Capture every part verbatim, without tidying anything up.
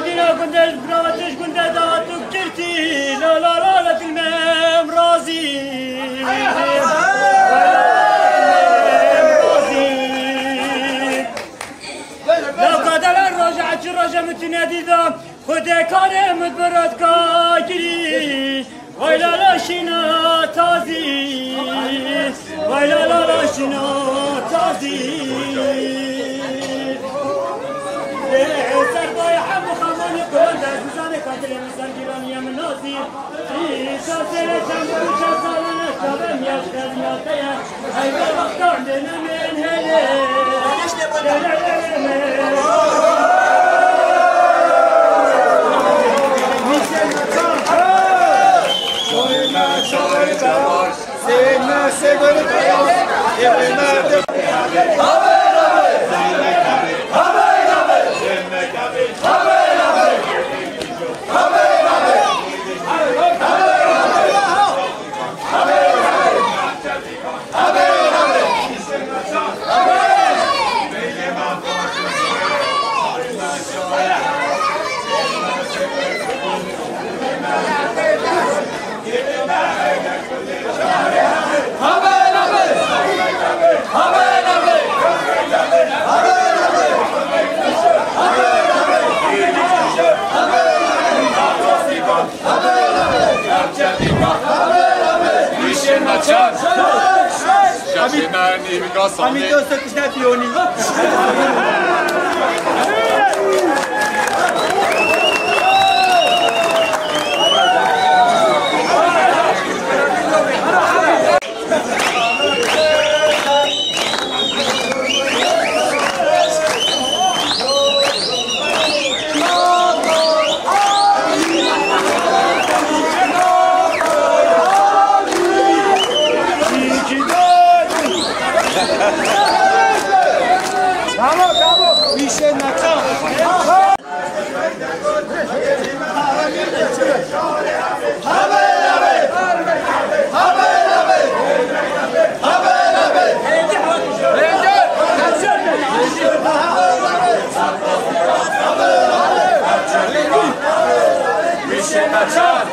Dîna gundê ji birava te ji gundê da tu girtî. La la la la dilmem razî. La kadelen roja çi roja min tu nedîda. Xwedê karê min bi redka girî. Vay la la şîna tazî. Vay la la la şîna tazî. Lê ser vay hemû xemanê Kur'an dest nizanê katilê min ser gîraniye min nasî. Îsa serê çend û çend salane çavê min ya ji xezinateye. Hey be bextan dê nemin helê. Şaşê me nîvîka sanê. Bravo, bravo. Wîşê neçan.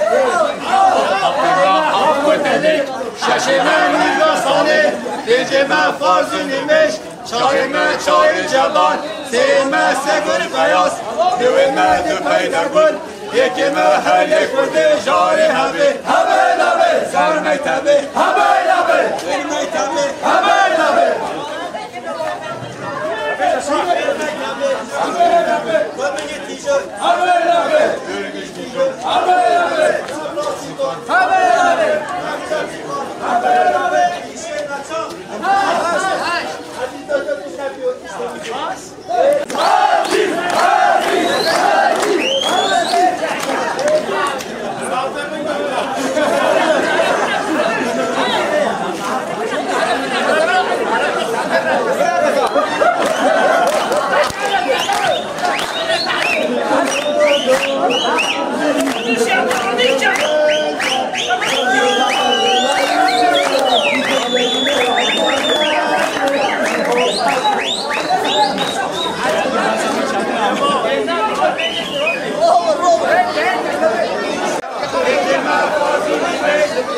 Şaşê me nîvîka sanê, pêncê me farz û nîmêş. Çavê me çavê cevan, sê me segor beyaz, dewê me di pey dergul, yekê me her yek Kurdê jarê hevê. Hevê navê, ser mektebê. Hevê navê, ser mektebê. Hevê navê.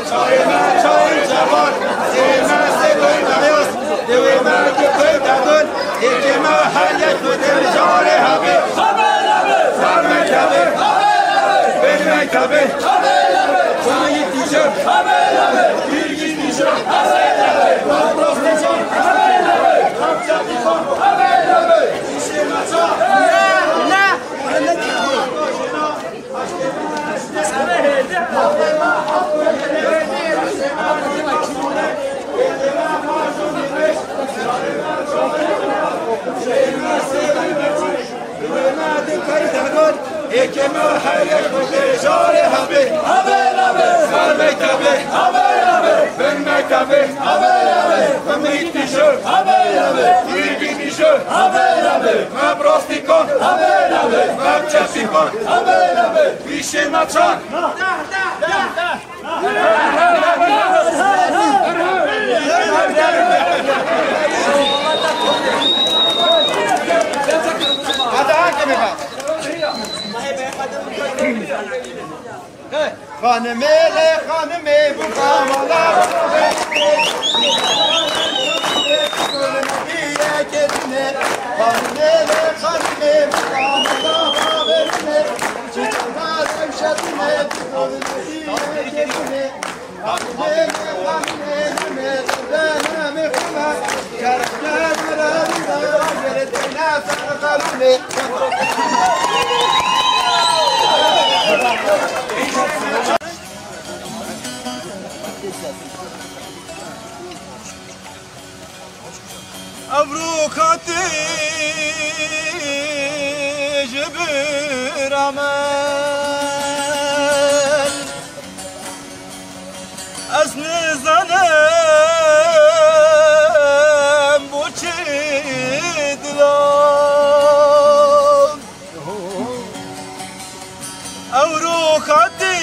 Çavê me çavê cevan, sê me sê koy dayas, dewê me di koy dadon, yekê me her yek Kurdê mijarê hevê. Hevê navê, ser mektebê, hevê navê, bên mektebê, hevê navê, komî tîjor, hevê navê, bilgî tîjor, hevê navê, madrasnîjor, hevê navê, kapça tîjor, hevê navê, işê meça. Êkê me her yek bi vêjarê hebê. Hebê nabê. Ser mektebê. Hebê nabê. Bin mektebê. Hebê nabê. Bi mîtîşo. Hebê nabê. Wî bîtîşo. Hebê nabê. Me bi rastî kon. Hebê nabê. Me bi çepî kon. Hebê nabê. Wî şê me çand. Xanimê lê xanimê bu kamala. Xanimê lê xanimê bu kamala. Evroka tê ji bira min. Ez nizanim bo çi dilam. Ewroka tê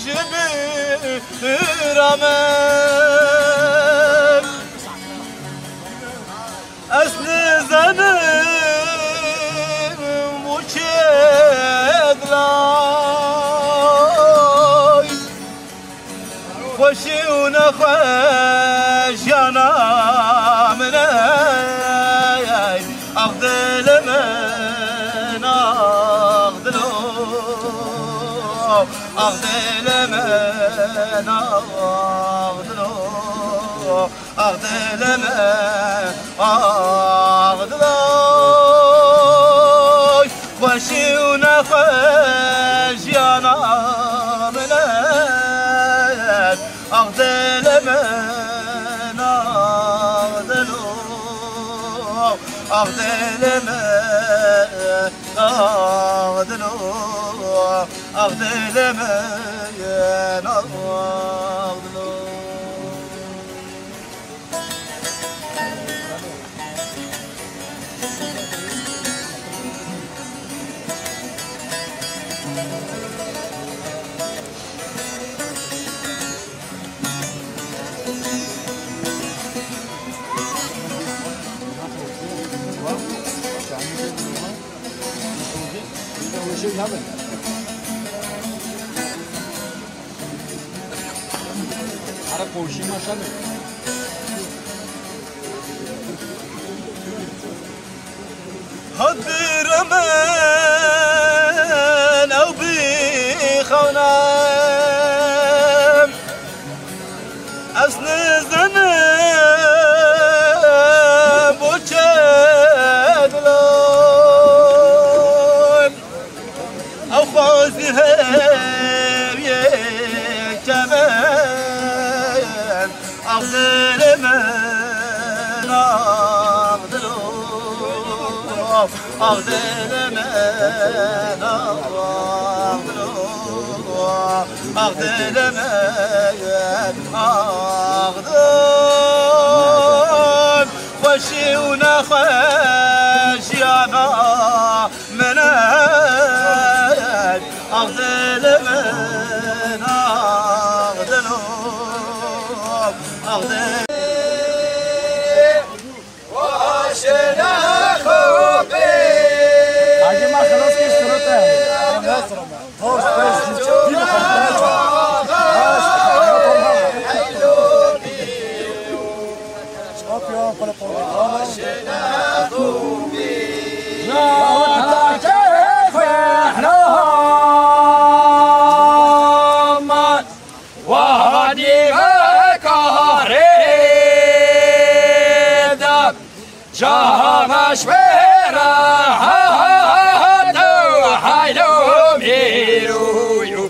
ji bira min. Ez nizanim bo çi dilay. Xweşî û nexweşiyana min ey, ax dilê min, ax dilo, ax dilê min, ax dilo. Ax dilê min, ax diloy, xweşî û nexweşiyana min e. Ax dilê min, ax dilo, ax dilê min, ax dilo, ax dilê min, ax dilo. Ara koşayım aşağı. Hadir min ew bixewne. Ez nizanim bo çi dilay. Ew xwezî heviyê çemen, ax dilê min, ax dilo, ax dilê min, ax dilo, ax dilê min, ax dil. Xweşî û nexweşiyana min e, ax dilê min, ax dilo, ax dilê. Hacı, ma xelas kir, surat e. Cahaş vera hata haylo miruyu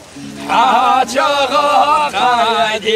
haçağa kaydina.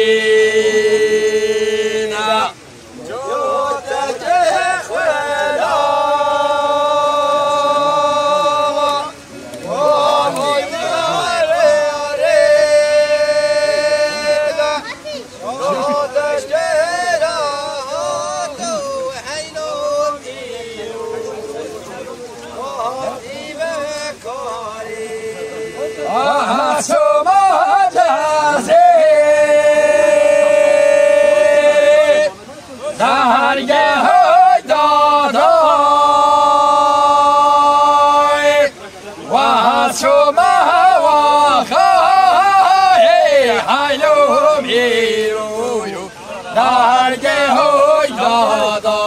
Dergê hoy dadayê.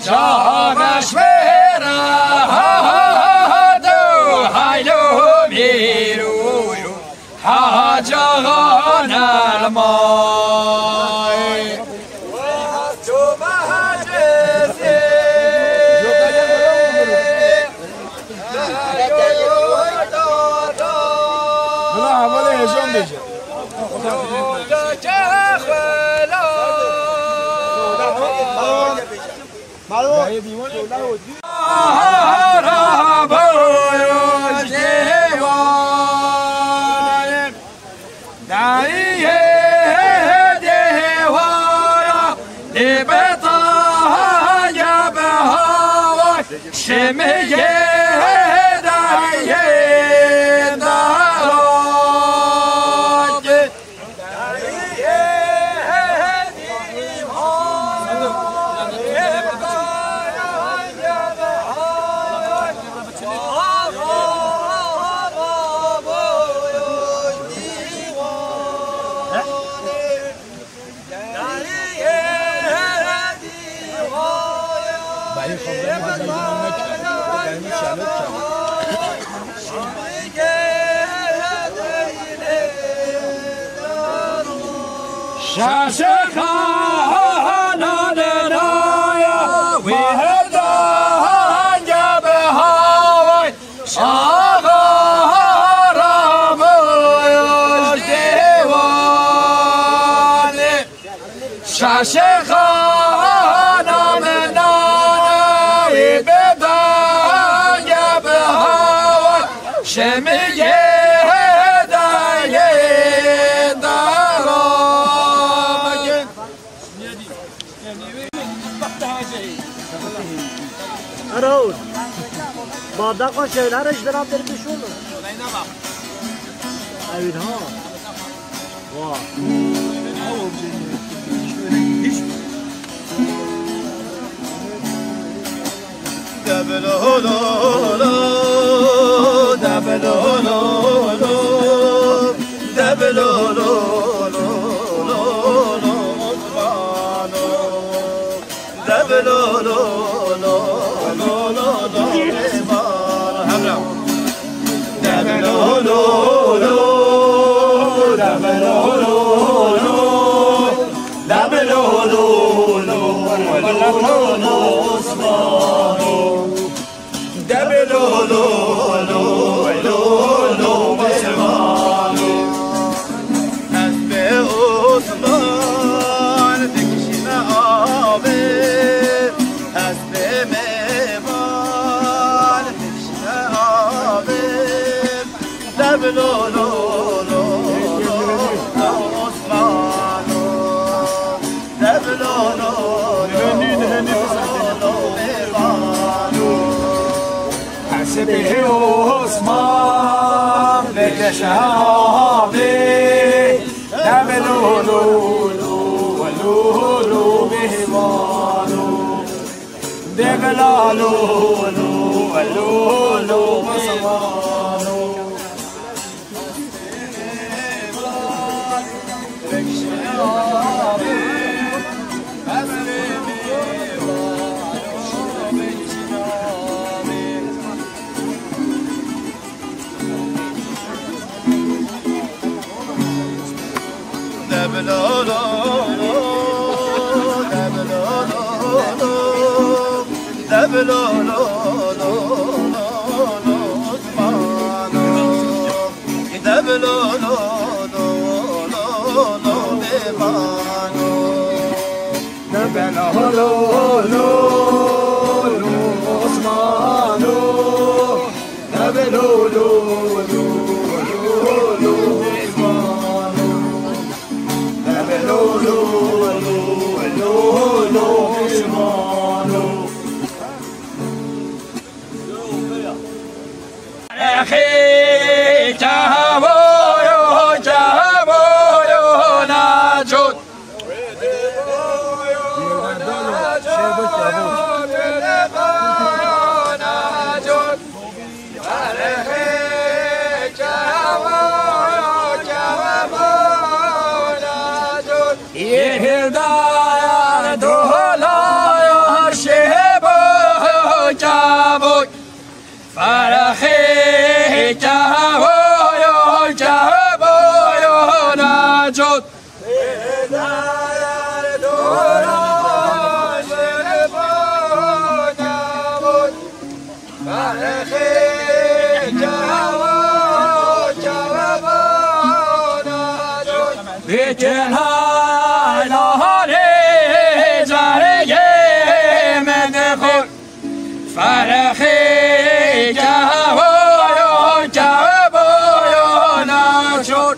Caha beş vera ha ha ha ha do haylo mîrû ha caha nermay. Bila hevalê hejan bêje. Şaşexana menana wî bedange bi hawa şemiyê dayê dara. Erol. Bardaxa şeylere ji dira bir bir şunu. Evin ha. Vah. Debelo lo lo, debelo lo lo, debelo lo lo lo, Osmano. Debelo lo lo lo lo lo, Osmano. Hemra. Debelo lo lo, debelo lo lo, debelo lo lo lo lo, Osmano. Debelo lo lo lo lo, Osmano. Ez bi Osman dikişîme avê, ez bi mêvan dikişîme avê. Debelo lo lo lo lo, Osmano. Debelo lo lo lo lo, Mêvano. Hesibê Osman veke şehabê. Debelo lo lo lo lo, Mêvano. Debelo lo lo lo lo, Osmano. Ferexê çavoyo, çavoyo Nacot. Yê hildaya dola ya şêbo çavoy. Ferexê çavoyo, çavoyo Nacot. Bêçin hay naharê zarê yê min xwe. Ferexê çavoyo, çavoyo Nacot.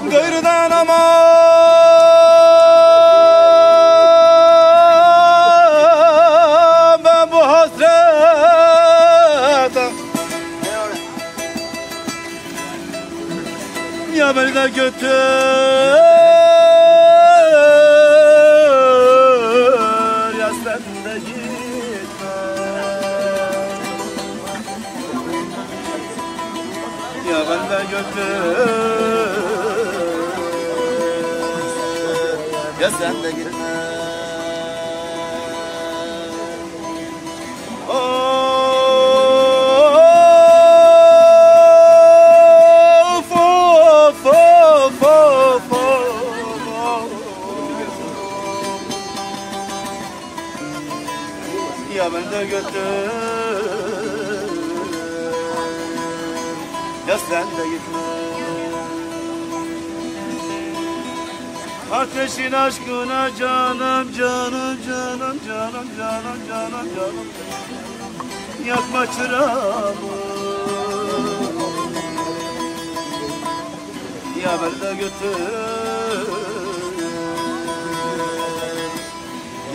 Girdan ama ben bu hasrete. Ya beni de götür, ya sen de gitme. Ya beni de götür, ya sen de gitme. Of, of, of, of, of. Ya beni de götür, ya sen de gitme. Ateşin aşkına canım, canım, canım, canım, canım, canım, canım. Yakma çıramı. Ya beni de götür,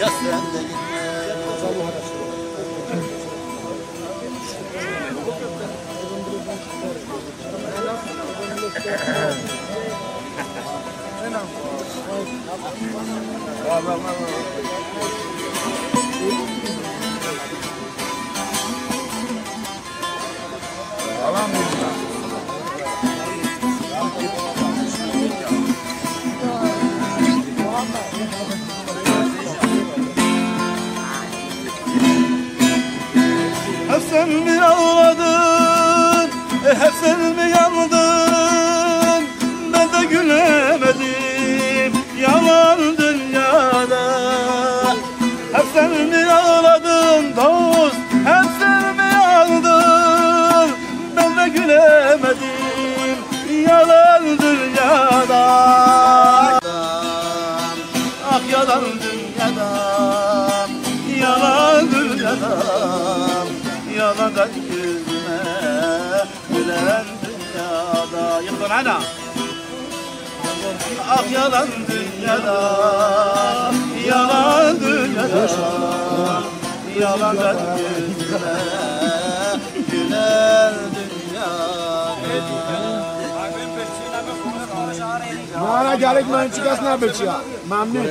ya sen de gitme. Yalan dünyada, yalan dünyada, yalan da gülme, gülen dünyada. Yıkıl ana. Ah yalan dünyada, yalan dünyada, yalan da gülme, gülen dünyada. Mara gerek mençik esna biçya. Memnun.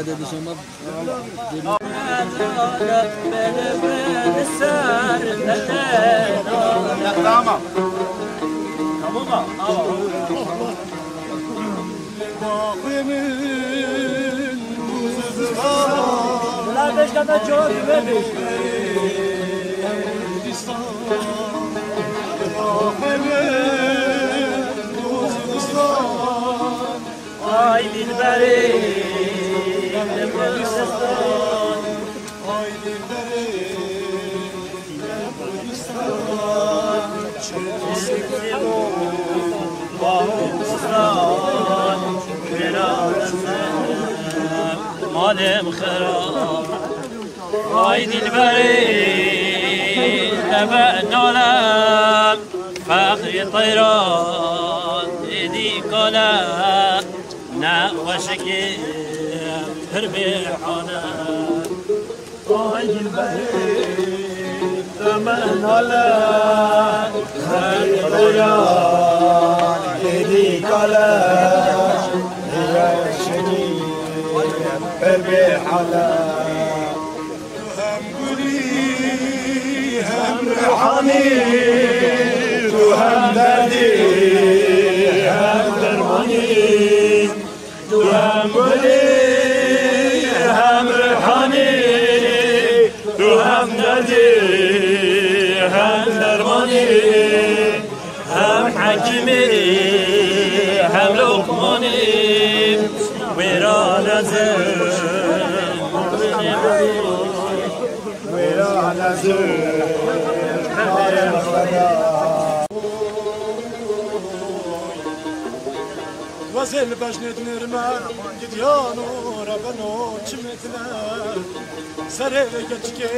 Tamam. Tamam. Ulan beş tane cevap vermiş. Ay dilberê Kurdistan, ay dilberê Kurdistan, çi malê xirab. Ay dilberê nebe nalem, fexrî teyran êdî kale, ne xweşikî pir bê hale. Ay dilberê nebe nalem, fexrî teyran êdî kale, ne xweşikî pir bê hale. Tu hem gulî, hem rihanî, tu hem derdî, hem dermanî. Tu hem gulî, hem rihanî, tu hem derdî, hem dermanî. Hem hekîmî, hem Luqmanî, wêran ez im, wêran ez im, barê xwe da. Wezê li bejnê dinêrime, gidiyano rebeno çimê tine. Serê vê keçikê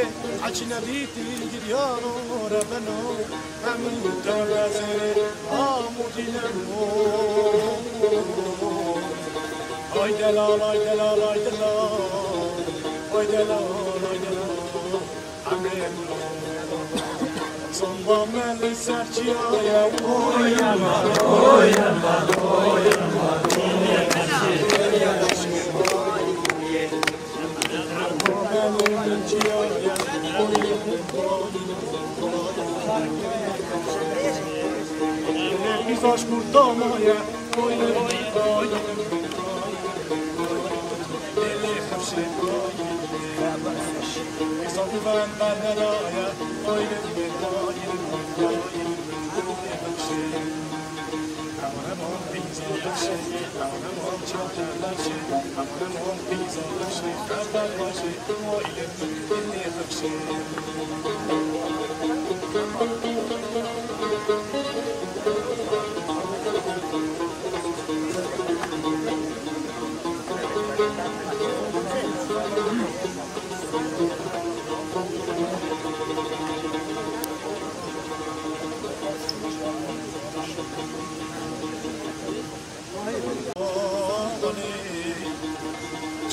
eçîne dîtî, gidiyano rebeno. Hemû tevlezê Amûdî nemo. Ay delal, ay delal, ay delal. Ay delal, ay delal. Emrê min. Somba me li ser çiya ye. Oy aman, oy aman, oy aman.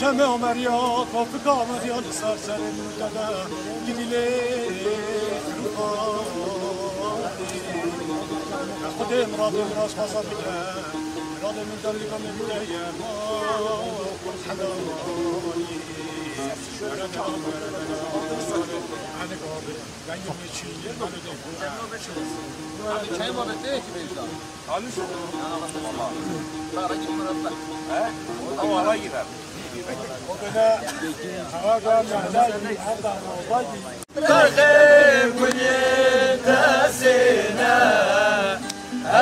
Çemê Omeriya, tofika Omeriya li ser serê min te de gidî lê Xudê miradê min ez xweza bike. Miradê min derlîka min te ye. Helal. Kardê gulê te sêne,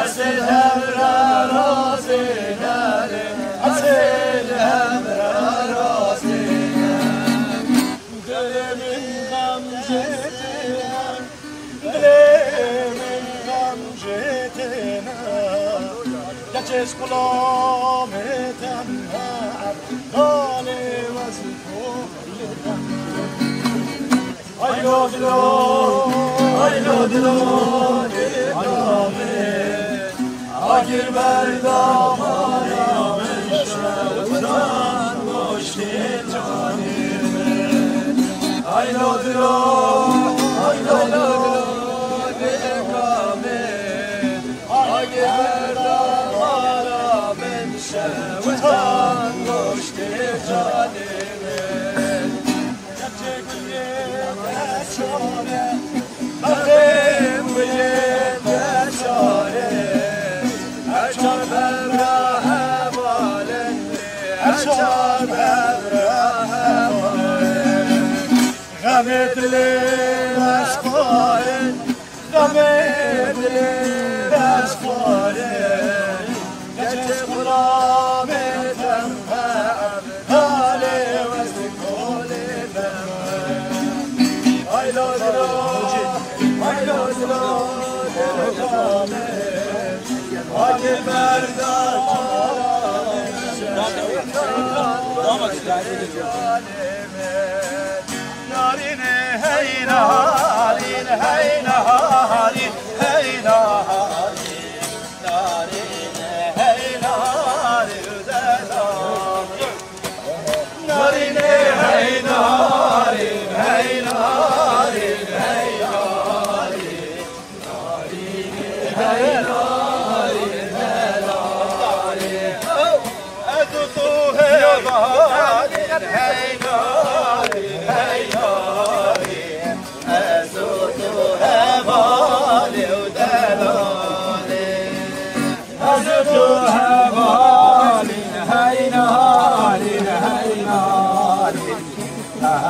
ez ê li hemra razê nare, ez ê li hemra razê nare. Dilê min xemjê tê, dilê min xemjê têne. Keçê skulamê tenha, dalê wezîfo. Lodilo, ay lodilo, dili kame. Agir berdamara min şewtan goştê canê min. Ay lodilo, ay lodilo, dili kame. Agir berdamara min şewtan goştê canê min. Xemê dilê ez xwarin, xemê dilê ez xwarin. Keçê xuramê tenxe, dalê west kolê tenxe. Ay lodilo, ay lodilo, dilo kame. Ay merda, Narînê hey narîn, hey narîn, hey narîn, narînê hey narîn, delalî. Narînê hey narîn, hey narîn, hey narîn. Ez û tu hevalîn, hey narîn, hey narîn.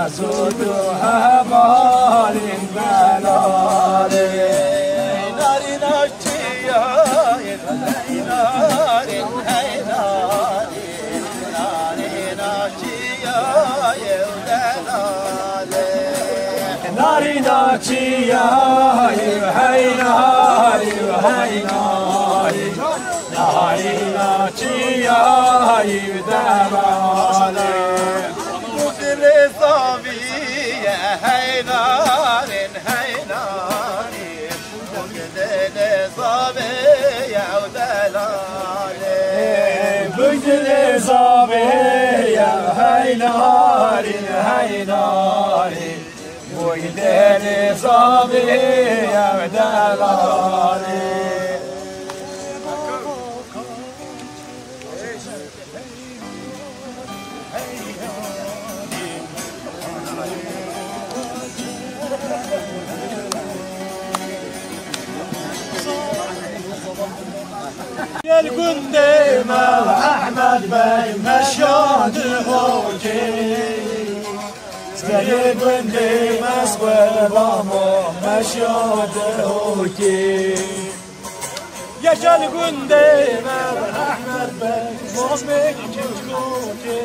Ez û tu hevalîn, delalê. Narîna çiyayê, hey narîn, hey narîn. Narîna çiyayê, delalê. Narîna çiyayê, hey narîn, hey narîn. Narîna çiyayî delalê. Dilê zavî ye hey narîn, hey narîn. Dilê zavî ye delalê. Dilê zavî ye hey narîn, hey narîn. Boy dere zavê ev delalê. Gel gundê me Ehmed Bey meşa di hokê. Serê gundê me Sqwebamo meşa di hokê. Yekel gundê me Ehmed Bey, Momê Keçkokê.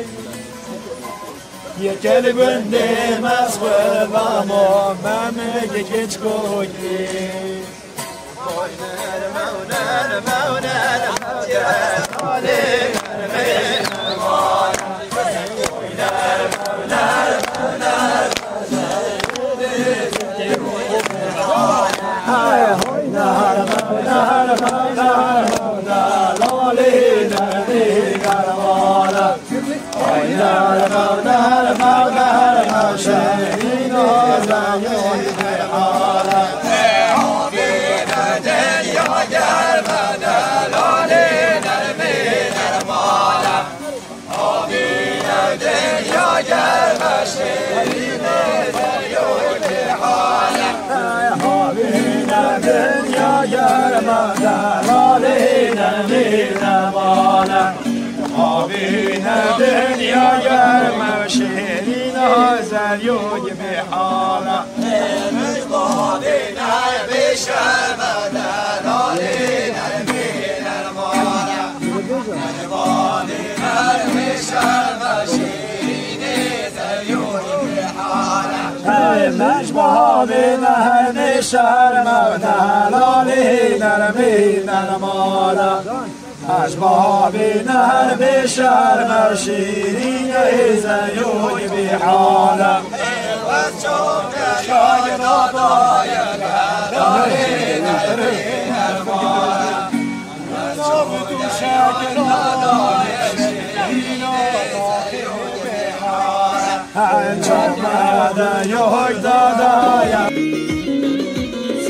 Yekel gundê me Sqwebamo, Memê Keçkokê. Avîne dinya germe şêrîna, zeryok bê hala. Mecbabîne bê şerme delalî, nermî nermana. Mecbabîne bê şerme şêrînê, zeryok bê hala. Hey, mecbabîne her bê şerme delalî, nermî nermana. Ez babî nehr bê şerme şîrînê, zeyoy bê hala.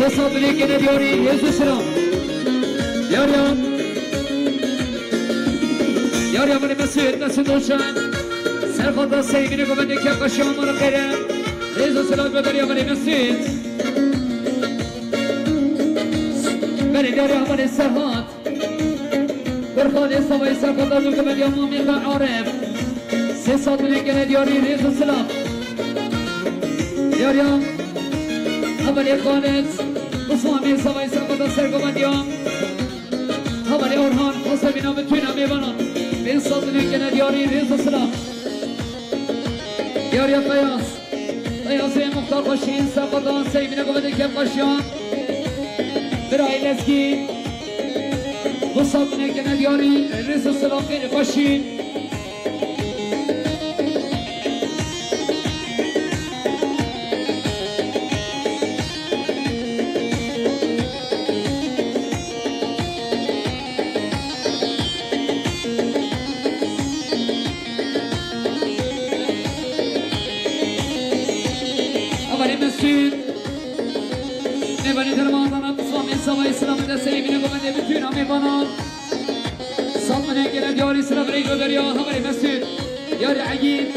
Sê sed binê kene diyarî, hêz û silam. Diyar ya. Diyar ya, binê Mesûd, Mesûd Oşan. Serxata Seymînê govendê kefqaşiyan mala xêre. Hêz û silam godarî ya binê Mesûd. Belê diyar ya, binê Serhat. Kurxanê Savayî Serxata dû govendê ya Mamê Xwe Arif. Sê sed binê kene diyarî, hêz û silam. Diyar ya, hevalê Xalid, Usmanê Savayî Serxata ser govendê ya. Hevalê Orhan, Xwesevîna, bitûna mêvanan. Pênc sed binê kene diyarî, hêz û silam. Diyar ya Qeyas. Qeyasê Muxtar Xweşîn, Serxata Seymînê govendê kefqaşiyan. Birayê Lezgî. Du sed binê kene diyarî, hêz û silam, xêrê xweşî. Hevalê Mesûd. Mêvanê dermandana, Usmanê Savayî, silam destê Seymînê govendê bitûna mêvanan. Sed binê kene diyarî, silam rê godarî ya hevalê Mesûd. Diyarê Egîd.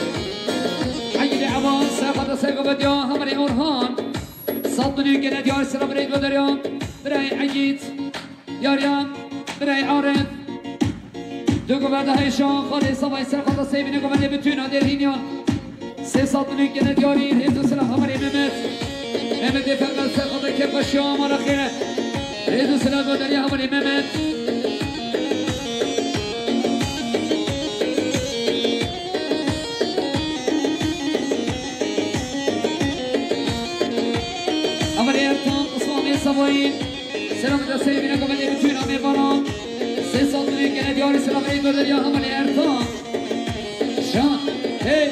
Egîdê Evan, Serxata ser govendê ya hevalê Orhan. Sed binê kene diyarî, silam rê godarî ya birayê Egîd. Diyar ya, birayê Arif. Du govenda hêşan, Xalê Savayî Serxata Seymînê govendê bitûna Dêrhîn ya. Sê sed binê kene diyarî, hêz û silam hevalê Mehmet. Mehmetê Feqer Serxata kefqaşiyan mala xêre. Hêz û silam godarî ya hevalê Mehmet. Hevalê Ertan, Usmanê Savayî. Selam destê Seymînê govendê bitûna mêvanan. Sê sed binê kene diyarî, silam rê godarî ya hevalê Ertan. Şan. Hey.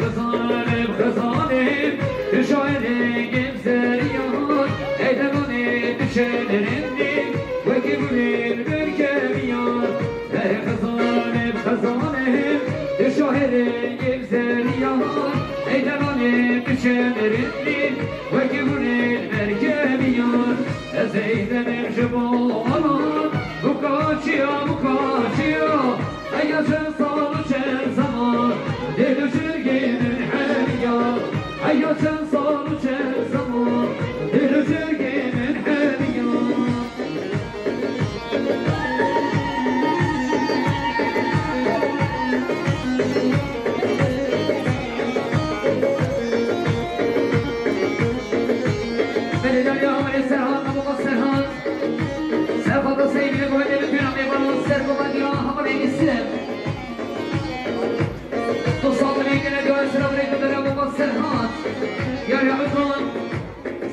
Xizanê, xizanê, tu şairê gemzeriyan, ey devanê tu şênirindî, wekî gulên berkemiyan. Ey xizanê, xizanê, tu şairê gemzeriyan, ey devanê tu şênirindî, wekî gulên berkemiyan. Ez ey demim ji bo alan, bu kaçiya, bu kaçiya. Heya çend sal û çend zeman, dêl û çirgê min hemiya. Heya çend sal û çend zeman, dêl û çirgê min hemiya. Belê derya, belê Serhat, Abu Serhat. Serhat da seyvine kuvvetli bütün amê bana ser kuvvet ya, hava ne isim. Dostlar, ne gene diyor, sıra buraya kadar ya, baba Serhat. Ya, ya, Özkan.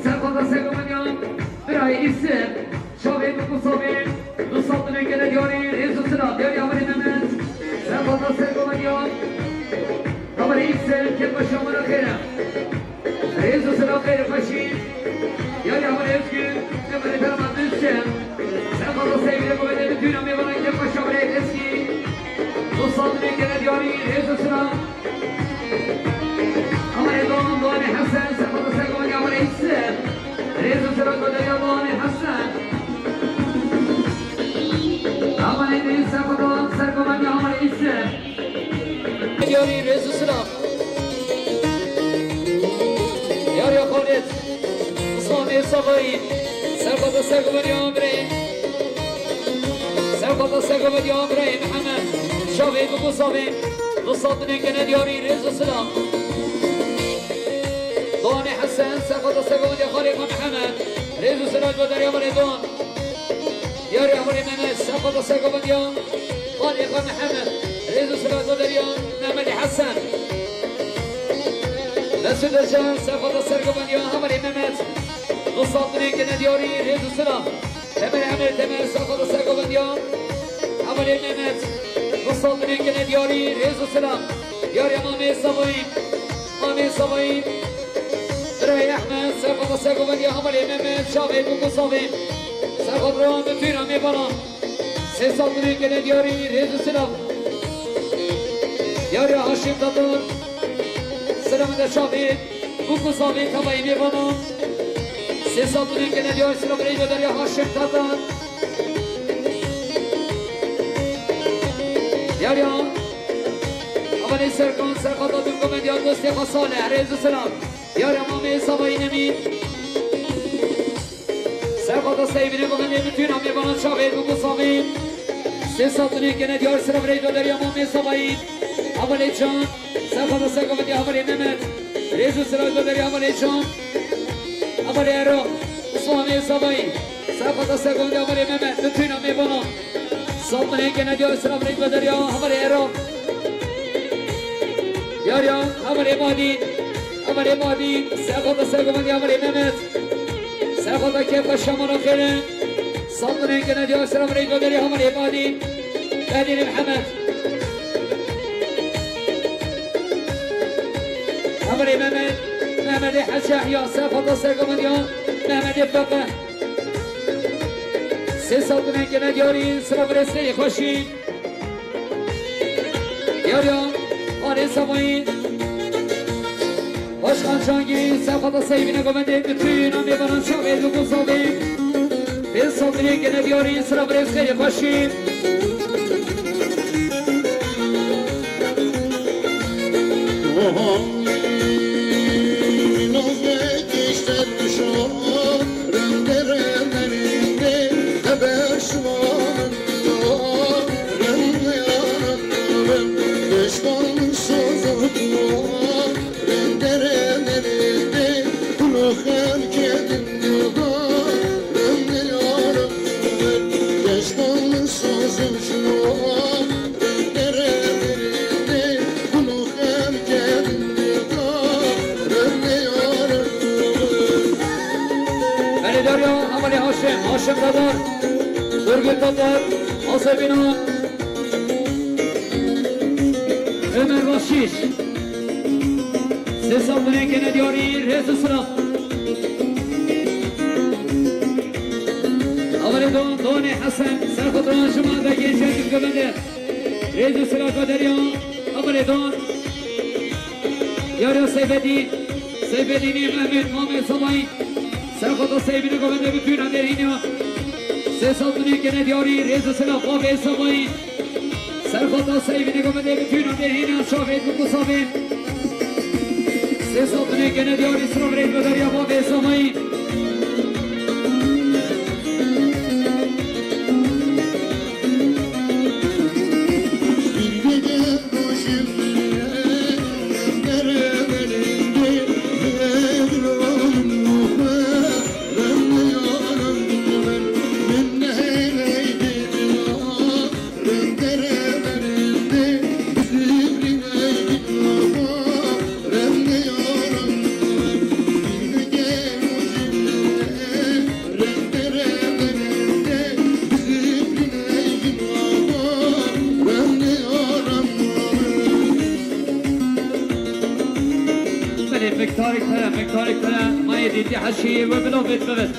Serhat da sevgim ya. Bir ay isim. Şabe, bu sabim. Dostlar, ne gene diyor, rezu sıra. Diyor ya, bari Mehmet. Serhat da sevgim ya. Ama ne isim, kim başa bana kere. Rêz û silav xêr û xweşî. Yarî Amal Özgün, Ömer Ferman Düzçe. Serhat da sevgili kuvvetli bütün amê bana gidip başa bile eski. Dostlar, ne gene diyarî, rêz û silav. Ama ne doğan Doğan Hasan, Serhat da sevgili Amal Esen. Rêz û silav da ya Doğan Hasan. Ama ne de Serhat da sevgili Amal Esen. Diyarî, rêz û silav. Yar ya Xalid. Samê Savayî. Serxwata sergoveriya birê. Serxwata sergoveriya birê Mihemed. Şavê Bikû Savê. Du sed dinê gene diyarî, rêz û silav. Doğanê Hesen. Serxwata sergoveriya Xalê Xan Mihemed. Rêz û silav ji bo derya birê Doğan. Yarî Amalê Mehmet, serxwata sergovendiya Xalê Xan Mihemed, rêz û silav ji bo derya Mehmedê Hesen. Mesûd Özcan, serxwata sergovendiya Amalê Mehmet, du sed dinê gene diyarî, rêz û silav. Temel Emir Temel, serxwata sergovendiya Amalê Mehmet, du sed dinê gene diyarî, rêz û silav. Yarî Mamê Savayî, Mamê Savayî. Birayê Ehmed, serxwata sergovendiya Amalê Mehmet, Şavê Bûk û Savê. Serxwat ran bi tûra mêvanan. Sê sed milyon gene diyarî, rêz û silav. Diyarî Haşim Tatar. Silav de Şavê Bûk û Savê tavayê mêvanan. Sê sed milyon gene diyarî, silav rêz û derya Haşim Tatar. Diyarî Amalê Serkan, serxwata dûr govendiya dostê xwe Salih, rêz û silav. Diyarî Mamê Savayî Nemî. Serxwata seyvine govendiya bütün amê bana Şavê Bûk û Savê. Sê sed dinê gene diyar, silav rêz û derya Mamê Savayî. Amalê Can. Serxwata sergovendiya Amalê Mehmet. Rêz û silav ji bo derya Amalê Can. Amalê Ero. Usmanê Savayî. Serxwata sergovendiya Amalê Mehmet. Bütün amê bana. Sed milyon gene diyar, silav rêz û derya Amalê Ero. Yarî Amalê Madî. Amalê Madî. Serxwata sergovendiya Amalê Mehmet. Serxwata kêfa şamara xêre. Sed milyon gene diyar, silav rêz û derya Amalê Madî. Bedîlê Mihemed. Amalê Mehmet. Mehmedê Hecî Yehya. Serxwata sergovendiya Mehmedê Feqe. Sê sed milyon gene diyarî, silav rêz û xêrê xweşî. Diyarî Xalê Savayî. Başkan Cangî, serxwata seyvine govendê bütün amê bana Şavê Bûk û Savê. Pênc sed milyon gene diyarî, silav rêz û xêrê xweşî. Belê Derya, Amalê Haşim, Haşim Dadar, Durgul Dadar, Asebîna, Ömer Başiş. Hesabine gene diyarî rêz û silav. Amerê don, donê Hesen, serxotan ji ma vegê çekim gövende. Rêz û silav derya, amerê don. Yarya Seyfedîn, Seyfedînî Mehmet, Mamê Samayî. Serxotan Seyfîne govende bi tûna derhîna. Sê sal binê gene diyarî, rêz û silav, Mamê Samayî. Serxota Seyvînê gomedê bi tûna dê hîna şavê bi kusavê. Sê sal binê gene diyarî sira virêt bedariya bavê Samayî. Belê, miktarek tune, miktarek tune, mayê dîtî heşî we bila vêt bibit.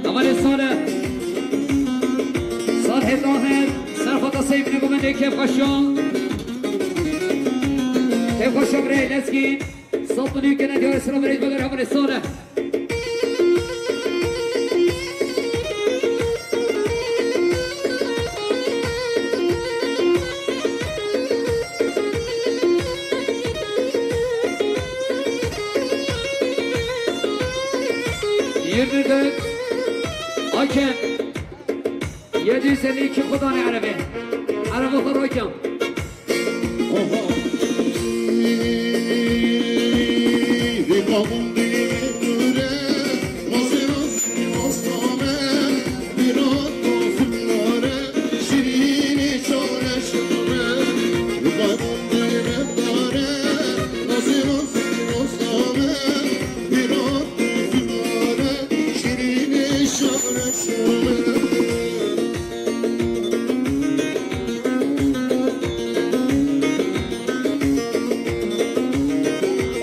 Amanê sale, sal hêta her, serxota Seyfînê gomendê kêfxweşiya. Kêfxweşiya birê Lezgîn. Sap nû gene diyarê sira verêj veger hevalê sale. Yirmi dört. Hakem. Yedi yüz elli iki Xwedane erebê. Ereba xwe rakiya.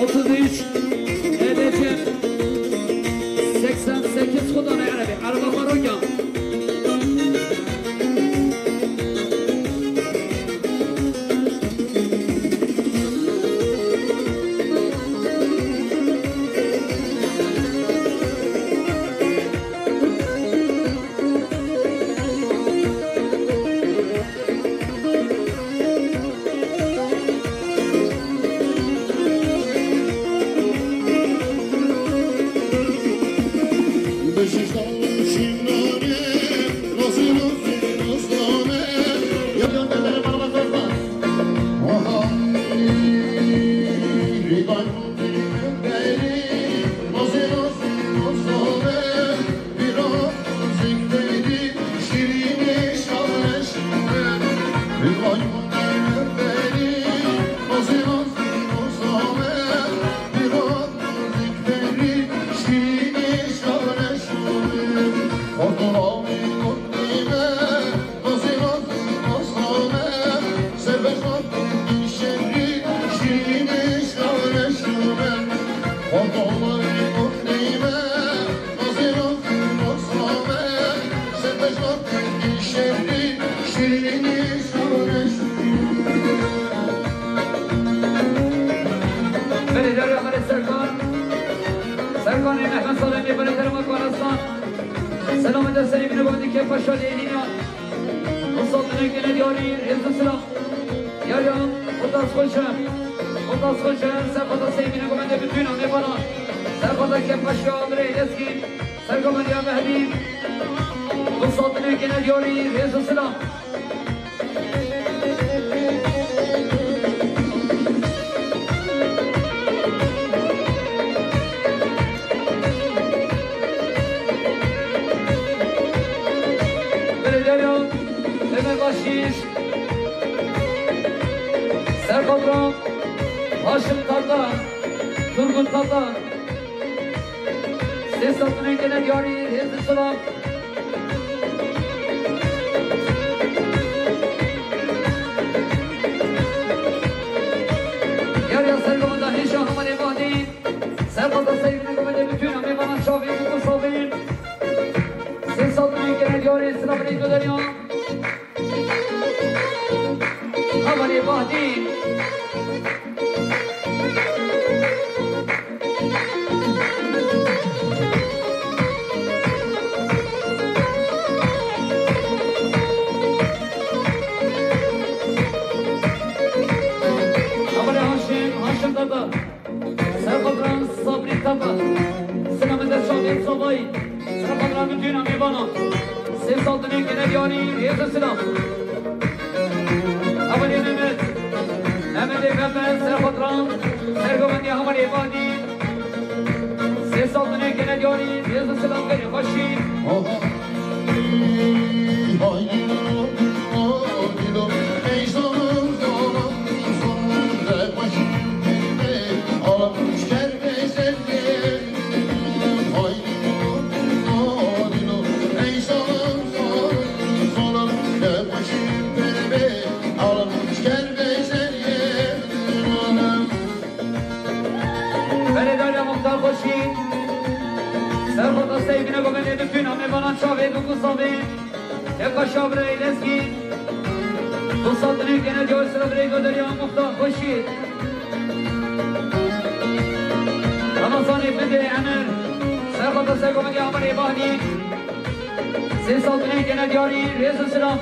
Otuz üç, E D C, seksen sekiz Xwedane erebê, ereba xwe rakiya. Belê, derya Xalê Serkan. Serkanê Mehmet Salemê, belê, derya Mehmet Salemê. Selamê te serê min e, bandî kêfxweşa lêlîna. Wisa binekê ne diyarî, rêz û silav. Yar ya, xudas xweş e. Xudas xweş e, ser xuda sey bîne gomendê bitûna mêvana. Ser xuda kêfxweşa birê Lezgî. Ser gomendê ya Mehdî. Wisa binekê ne diyarî, rêz û silav. Belediye Ömer Başiş, Serkobra, Haşim Kartal. Turgut Tatar. Sê sed binên gene diyarî, rêz û silav. Diyariya sergovenda hêşa Hemarê Bahdîn. Serxweza Seyîdê govendê bütün, em ê bana çavên û savên. Sê sed binên gene diyarî, silav rêz û derya. Hemarê Bahdîn. Hemarê Haşim, Haşim Dada. Serxwezan Sabrî Tapa. Sina min de çavên savayî. Serxwezan min tîna mêvana. Sê sal dinê gene diyarî, rêz û silav. Hevalê Mehmet. Mehmetê Mehmet, serxwezan. Sergovendê Hevalê Bahdîn. Sê sal dinê gene diyarî, rêz û silav, gelê xweşî. Beredariya Muxtar Xweşî, serxweza Seyîdê govendê bütün, em ê bana çavê bûk û savê. Ê paşa birayê Lezgîn, du sal dinê gene diyar, sira birayê Goderiya Muxtar Xweşî. Ramazanê Bidê Emir, serxweza sergovendê Hemarê Bahdîn. Sê sal dinê gene diyarî, rêz û silav.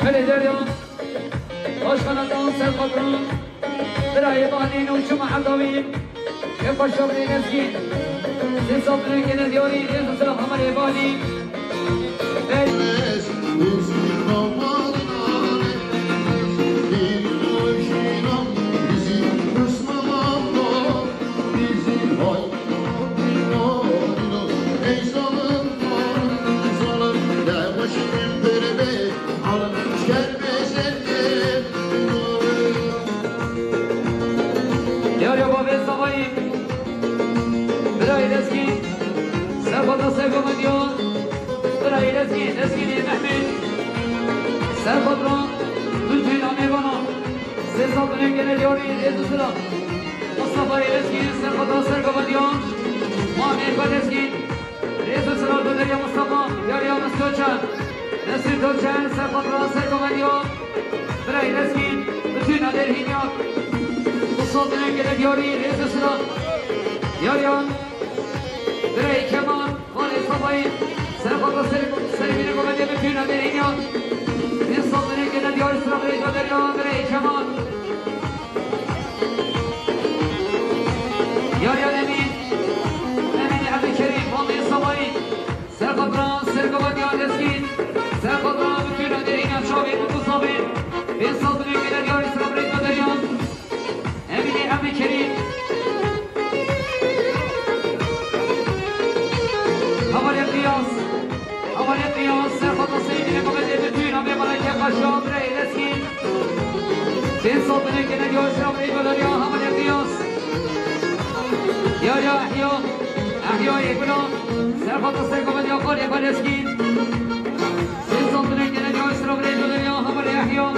Belê Derya, başkanatan serpatron, birayê Bahdîn û çima Hedawîn, ê paşa birê Lezgîn, sê sal dinê gene diyarî, rêz û silav Hemarê Bahdîn. Ey. Diyariya bavê Savayî, birayê Lezgîn, serxweza sergovendiya, birayê Lezgîn, Lezgînê Mehmêd, serxweza, bütün amêvana, sê sal dinê gene diyarî, rêz û silav. Mustafayê Lezgîn, serxweza sergovendiya, mamê xwe Lezgîn, rêz û silav Goderiya Mustafa, diyariya Mesut Doçer, Mesut Doçer, serxweza sergovendiya, birayê Lezgîn, bütün adêr hînyak, du sal dinê gene diyarî, rêz û silav. Diyariya, birayê Kemal, Valê Savayî, serxweza ser-, serê vînê govendê bütün adêr hînyak, du sal dinê gene diyarî, sira birayê Goderiya, birayê Kemal. Diyariya Emîn, Emîn Ebdîkerîm, Valê Savayî, serxweza sergovendiya Lezgîn, serxweza bütün adêr hînyak, çavên û savên, du sal dinê gene diyarî, sira birayê Goderiya. Emînê Ebdîkerîm. Hevalê Qiyas. Hevalê Qiyas, serxweza Seyîdê govendê bütün, amê maleke paşa, birayê Lezgîn. Pênc sal dinê gene diyar, sira birayê Goderiya, Hevalê Qiyas. Diyariya Ehya. Ehyayê Gulan, serxweza sergovendiya xalê xwe Lezgîn. Sê sal dinê gene diyar, sira birayê Goderiya, Hevalê Ehya.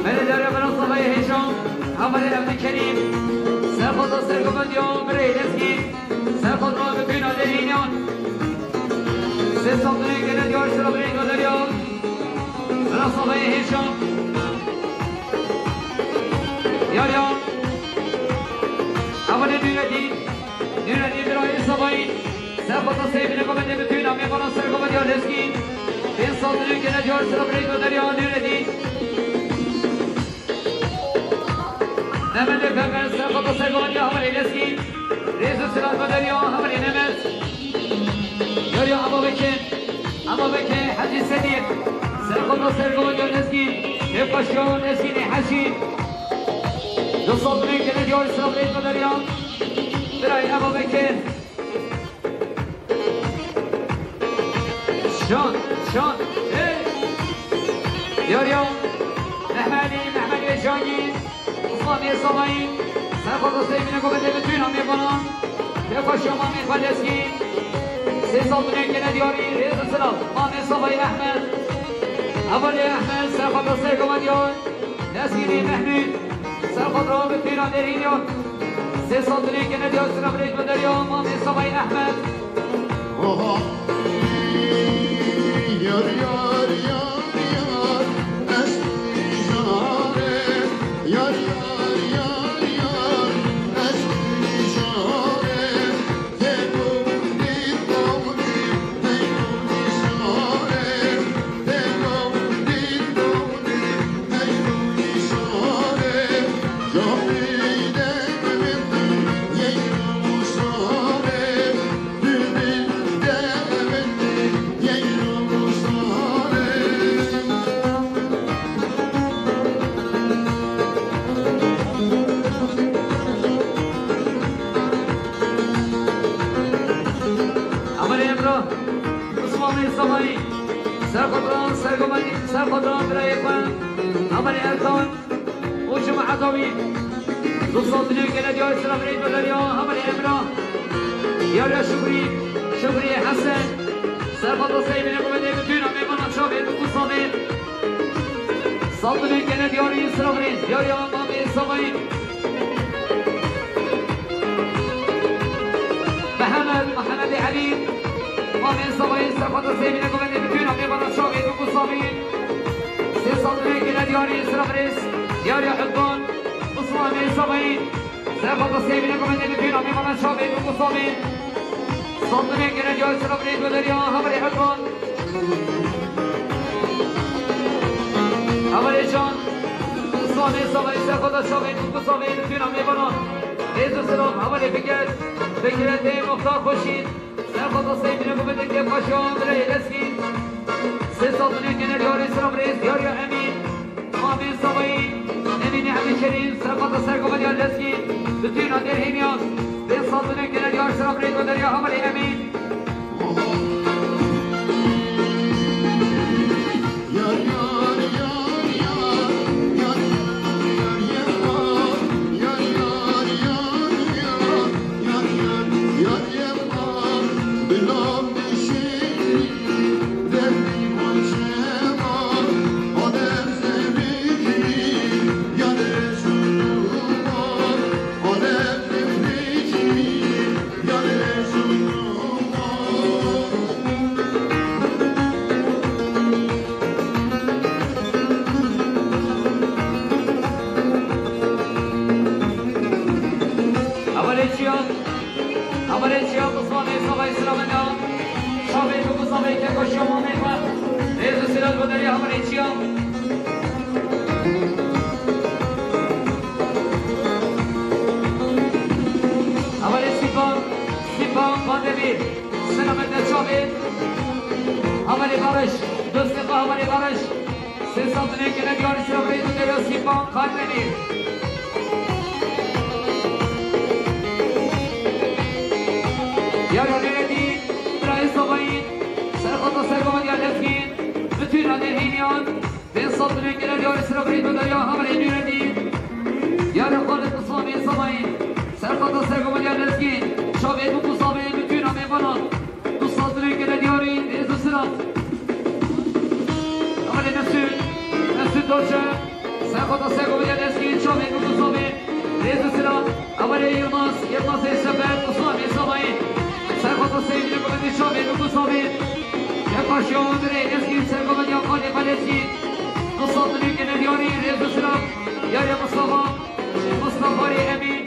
Belê dere bira Savayê Hêşan, hevalê Evdî Kerîm, serxota sergovendiya birê Lezgîn, serxot ra bi tûna derhînan. Sê sal dinê gele diyar sira birê Gaderya, bira Savayê Hêşan. Yar ya. Hevalê Nûredîn. Nûredîn birayê Savayî. Serxota seyvine govende bi tûna mêvana sergovendiya Lezgîn. Pênc sal dinê gele diyar sira birê Gaderya Nûredîn. Nemedê Pembe serxota sergovendiya hevalê Lezgîn. Rêz û silav Gaderya hevalê Nemed. Yar ya Eva Bekir. Eva Bekir Hecî Sedîq. Serxota sergovendiya Lezgîn. Kêfxweşiya Lezgînê Hecî. Du sal dinê gele diyar sira birê Gaderya. Birayê Eva Bekir. Şan, şan, hey! Yar ya, Mehmedî, Mehmedê Şangî, Usmanê Savayî, serxota seyvine govende bi tûna mêvanan, kêfxweşiya mamê xwe Lezgîn, sê sal dinê gele diyarî, rêz û silav, mamê Savayî Ehmed, hevalê Ehmed, serxota sergovendiya Lezgînê Mehmûd, serxot ra bi tûna derhîniyan. Sê sal dinê gele diyar sira birê Gaderya, mamê Savayî Ehmed. Oha. Yar, yar, yar, yar, ez tu nîşanê. Yar, yar, yar, yar, ez tu nîşanê. Tê dûrî, dûrî, hey dûrî şarê. Tê dûrî, dûrî, hey dûrî şarê. Camî de Hevalê Emrah, Usmanê Savayî, serxotran, sergomanî, serxotran birayê xwe, hevalê Erkan, û cemaeta wî. Du sal dinê gele diyar sira birê Gaderya, hevalê Emrah. Yar ya Şukrî, Şukrî Hesen. Serxota seyvine govende bi tûna mêvana çavê bi ku savê. Sal dinê gele diyarî sira birê, yar ya mamê Savayî. Mihemed, Mihemedê Elî. Mamê Savayî, serxota seyvine govende bi tûna mêvana çavê bi ku savê. Sê sal dinê gele diyarî sira birêz, diyar ya Edvan, Usmanê Savayî. Serxota seyvine govende bi tûna mêvana çavê bi ku savê. Sal dinê gele diyar sira birêz Gaderya, hevalê Edvan. Hevalê Can, Usmanê Savayî, serxota çavê bi ku savê bi tûna mêvana. Rêz û silav, hevalê Fikret, Fikretê Muxtar Xweşî. Serxota seyvine govende kêfxweşiya birayê Lezgîn. Sê sal dinê gele diyarî sira birêz, diyar ya Emîn. Mamê Savayî, Emînê Evdî Kerîm, serxota sergovendiya Lezgîn. Bi tûna derhîniyan. Pênc sal dinê gele diyar sira birê Gaderya, hevalê Emîn. Hevalê çiyan, hevalê çiyan Usmanê Savayî sira me da. Şavê tu ku savê ke koşiya mamê xwe. Rêz û silav Gaderya, hevalê çiyan. Hevalê Sîpan, Sîpan Kandemîr. Selamet de çavê. Hevalê Barış. Dostê xwe hevalê Barış. Sê sal dinê gele diyarî sira birêz Gaderya, Sîpan Kandemîr. Yar ya Nûredîn, birayê Savayî. Serxota sergovendiya Lezgîn. Bi tûna derhîniyan. Pênc sal dinê gele diyarî sira birêz Gaderya, hevalê Nûredîn. Yar ya Xalid Usmanê Savayî. Serxota sergovendiya Lezgîn. Hevalê Mesûd, Mesûd Dorçe, Serxota Sergovî ya Lezgîn, çavê Mûkû Savê, rêz û silav. Hevalê Yilmaz, Yilmazê Sefer, Usman Bey Savayî, Serxota Seyîdî Mûkû Savê, çavê Mûkû Savê. Kêfxweşiya Amirê Lezgîn, Sergovî ya Xalê Xalê Lezgîn, Mustafa Nûkene Diyarî, rêz û silav. Yariya Mustafa, Mustafa Rê Emîn,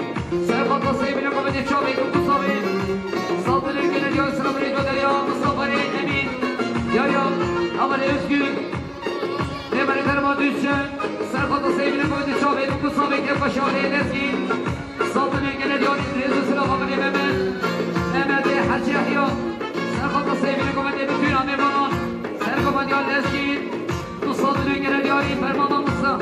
Serxota Seyîdî Mûkû Savê, çavê Mûkû Savê. Saltinê gele diyar silav rê derya Mustafa Rê Emîn. Yariya Hevalê Özgür. Lê berê derma Duzçe. Serxota Seyîdî Mûkû Savê, Mûkû Savê, kêfxweşiya Lezgîn. Saltinê gele diyarî rêz û silav Hevalê Mehmet. Mehmetê Hecî Yehya. Serxota Seyîdî Mûkû Savê, bütün amêvanan. Sergomandiya Lezgîn. Mustafa Nûkene Diyarî, Fermana Musa.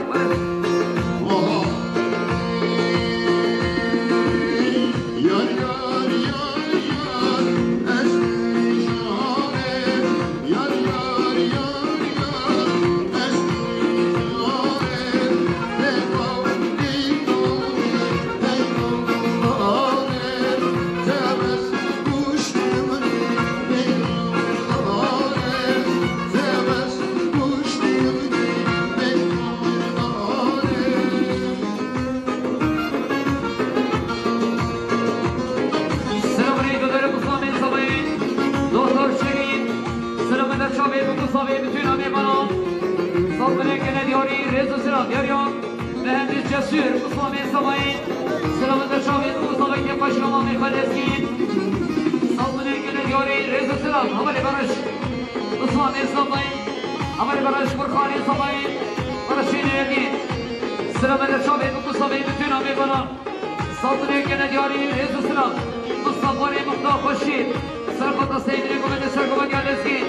Selamünaleyküm, değerli Mustafa Bey, Sabayı, Doktor Şerîf, selamünaleyküm, Mustafa Bey, bütün amêvanan. Saltinê gele diyarî, rêz û silav, Yariya. Mühendis Cesur, Mustafa Bey Sabayî, selamünaleyküm, Mustafa Bey, kêfxweşiya Mamê Xalê Lezgîn. Saltinê gele diyarî, rêz û silav, Hevalê Barış. Usman Bey Sabayî, Hevalê Barış, Furkanê Sabayî, Barışê Nêrgîn. Selamünaleyküm, Mustafa Bey, bütün amêvanan. Saltinê gele diyarî, rêz û silav. Mustafa Rê Muxtar Xweşî, Serxota Seyîdî Mûkû Savê, Sergomandiya Lezgîn.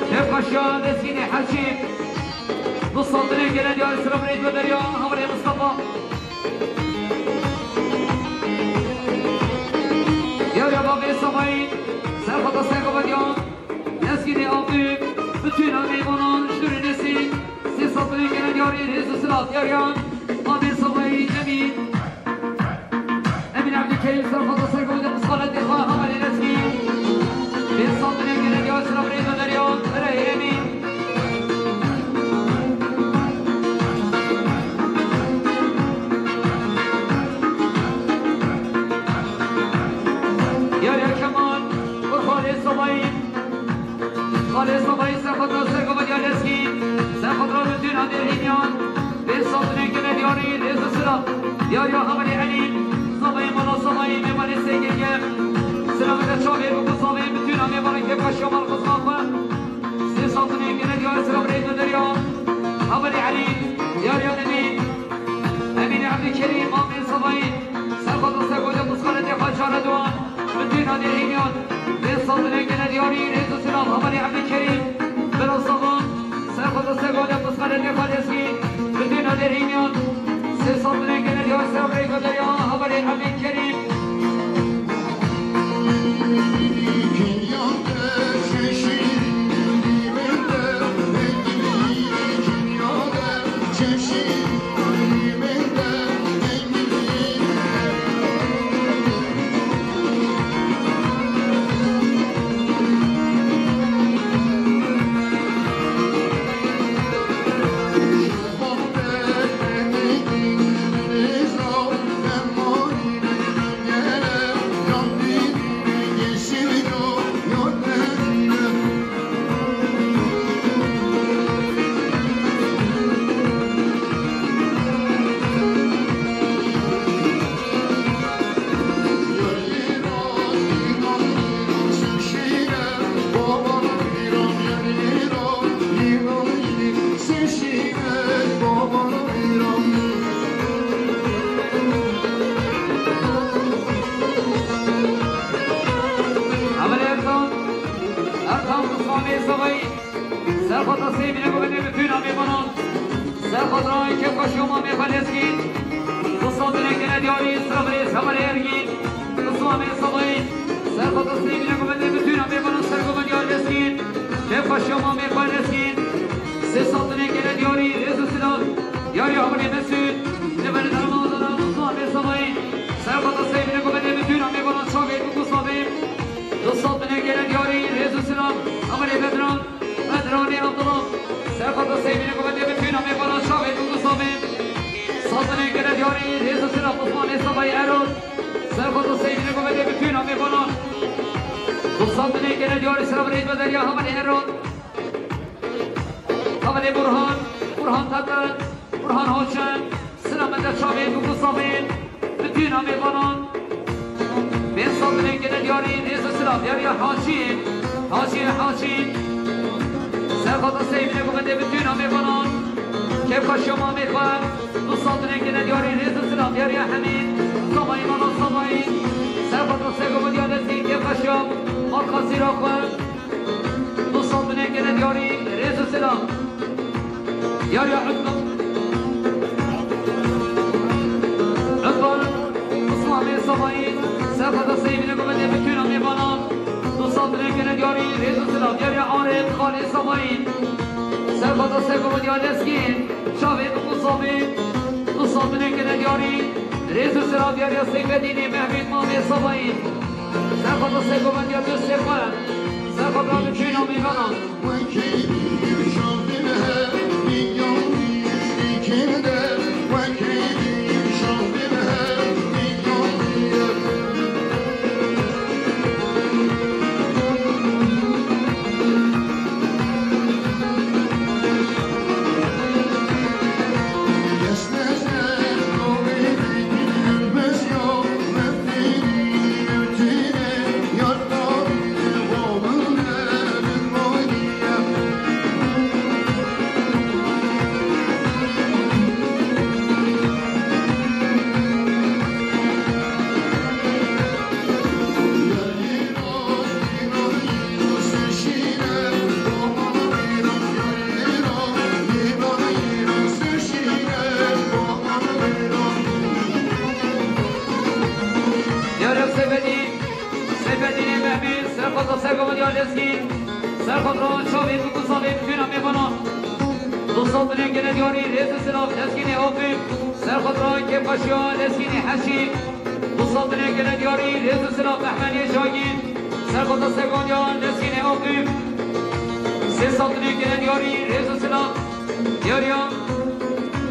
Kêfxweşiya Lezgînê her çî. Mustafa Nûkene Diyarî, silav rê derya Hevalê Mustafa. Yariya Bavê Sabayî, Serxota Sergomandiya Lezgînê Avdû, bütün amêvanan, ji dûrê nesî, sê saltinê gele diyarî, rêz û silav, Yariya Bavê Sabayî, Emîn. Emîn Ebdîkerîm, Serxota Sergovî de, Qisxaletê xwe, Hevalê Lezgîn. Pênc saltinê gele diyarî, silav rê derya, Birayê Emîn. Yariya Kemal, Urxalê Sabayî. Xalê Sabayî, Serxota Sergomandiya Lezgîn, Serxota Rûtîna Dêrhîniyan, pênc saltinê gele diyarî, rêz û silav. Yariya Hevalê Elî, Sabayî, Mala Sabayî, mêvanê Sêgege. Silavê de çavê Mûkû Savê, bütün amêvanê kêfxweşiya mal xizma xwe. Sê saltinê gele diyarî, silav rê derya Hevalê Elî, Yariya Emîn. Emîn Ebdîkerîm, Mamê Sabayî, Serxota Sergovî de, Qisxaletê xwe, Çaredowan. Bütün Dêrhîniyan, pênc saltinê gele diyarî, rêz û silav, Hevalê Ebdîkerîm, Bila Saban, Serxota Sergovî de, Qisxaletê xwe, Lezgîn, bütün Dêrhîniyan, sê saltinê gele diyarî, silav rê derya, Hevalê Ebdîkerîm. Hevalê Erkan, Erkan Usmanê Sabayî, Serxota Seyîdî Mûkû Savê, bütün amêvanan. Serxota kêfxweşiya Mamê xwe Lezgîn. Qisxaletê gele diyarî, silav rê Hevalê Ergîn. Usmanê Sabayî, Serxota Seyîdî Mûkû Savê, bütün amêvanan, Sergomandiya Lezgîn. Kêfxweşiya Mamê xwe Lezgîn. Sê saltinê gele diyarî, rêz û silav. Yariya Hevalê Mesûd, li ber derma Usmanê Sabayî. Serxota Seyîdî Mûkû Savê, bütün amêvanan, çavê Mûkû Savê. Du saltinê gele diyarî, rêz û silav. Hevalê Bedran. Osmanê Savayî Erol. Serxweta Seyîdine Gomedê bi tûna mêvanan. Du sed binê gene diyarî sira birêz ve derya hevalê Erol. Hevalê Burhan. Burhan Tepe. Burhan Hoca. Sira me de çavê bi gusavên. Bi tûna mêvanan. Pênc sed binê gene diyarî rêz û silav diyariya Hacî. Hacî, Hacî. Serxweta Seyîdine Gomedê bi tûna mêvanan. Kêfxweşiya mamê xwe. Du sed binê gene diyarî rêz û silav diyariya Hemîd. Samayî mala Samayî. Serxweta Sego ve diya Lezgî kêfxweşiya. Marka zîra xwe. Du sed binê gene diyarî rêz û silav. Diyariya Utba. Utba. Usmanê Samayî. Serxweta Seyîdine Gomedê bi tûna mêvanan. Du sed binê gene diyarî rêz û silav diyariya Arif Xalê Samayî. Serxweta Sego ve diya Lezgî. Çavê bi Musabî. Du sed binê gene diyarî rêz û silav diyariya Seyfedînê Mehmûd Mamê Samayî. Serxweta Sego ve diya dostê xwe. Serxweta bi tûna mêvanan. Diyariya Seyfedîn, Seyfedînê Mehmî, serxweta Sego ve diya Lezgî, serxweta çavê bi gusavê bi tûna mêvanan. Du sed binê gene diyarî rêz û silav Lezgînê Ofî, serxweta kêfxweşiya Lezgînê Heşî. Du sed binê gene diyarî rêz û silav Mehmedê Şagîn. Serxweta Sego ve diya Lezgînê Ofî. Sê sed binê gene diyarî rêz û silav diyariya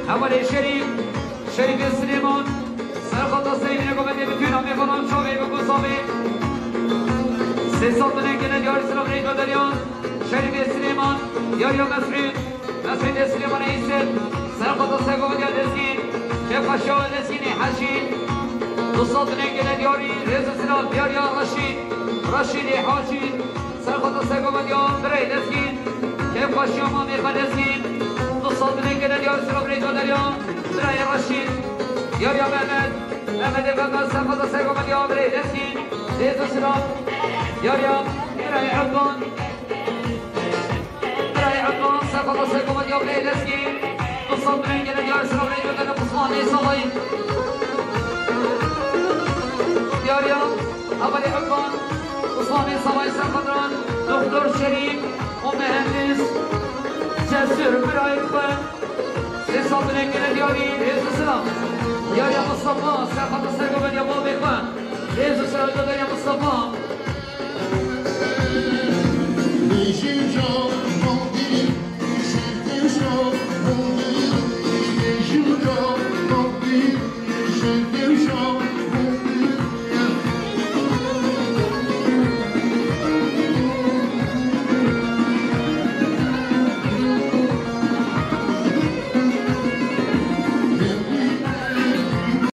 hevalê Şerîf. Şerîfê Silêman. Serxweta Seyîdine Gomedê bi tûna mêvanan çavê bi gusavê. Sê sed binê gene diyarî silav rêz ve derya Şerîfê Silêman. Diyariya Mesûd. Mesûdê Silêmanê Îsir. Serxweta Sego ve diya Lezgîn. Kêfxweşiya Lezgînê Heşî. Du sed binê gene diyarî rêz û silav diyariya Reşîd. Reşîdê Hacî. Serxweta Sego ve diya birayê Lezgîn. Kêfxweşiya mamê xwe Lezgîn. Du sed binê gene diyarî silav rêz ve derya birayê Reşîd. Diyariya Mehmet. Mehmedê Mehmet, serxweta Sego ve diya birayê Lezgîn. Rêz û silav diyariya birayê Ebdan. Birayê Ebdan, serxweta Sego ve diya birayê Lezgî. Du sed binê gene diyarî silav rêz ve derya Osmanê Savayî. Diyariya hevalê Ebdan, Osmanê Savayî, serxweta Doktor Şerîf û mehendis Cesur birayê xwe. Sê sed binê gene diyarî rêz û silav. Diyariya Mustafa, serxweta Sego ve diya bavê xwe. Rêz û silav ve derya Mustafa.